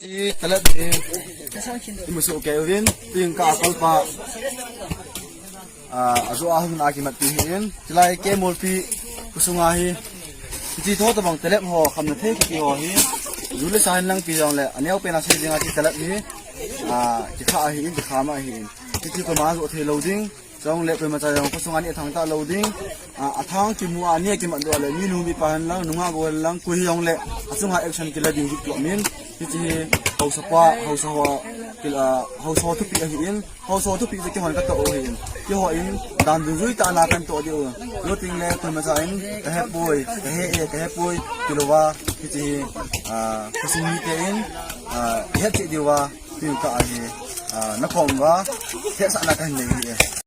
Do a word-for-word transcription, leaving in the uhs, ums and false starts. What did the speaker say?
Talep hi imusu ke uvin, ping ka kalpa. Ah, ajo a hung na kimat pi hi in, tilai ke molpi kusunga hi. Kiti tho tabang talep ho, khamna thei kiti ho hi. Jule sa hin lang pi jong le, aneo pe na se jing a ki talep hi. Ah, ki kha hi in, ki kha ma hi in. Kiti ko ma jo thei lo ding. Jong le koima cha jong kusunga ni thang ta lo ding. Ah, athang kimu a ni kimat do le, mi nu mi pa han lang, nunga go han lang, kui jong le, asunga action kila ding jik to min. Kiti hi, hausa pa, hausa ho, kila, hausa ho thupi hi in. Hausa thupi je kihon ka to hi in. Kiho in, dan du jui ta na kan to diu. Lo ting le, koima cha in, ka he poi, ka he e, ka he poi, kilo va, kiti hi, ah, kusung ni te in, ah, he chi diu va. Tiu ka ahi, ah, na kong va, he sa na kan nei hi e.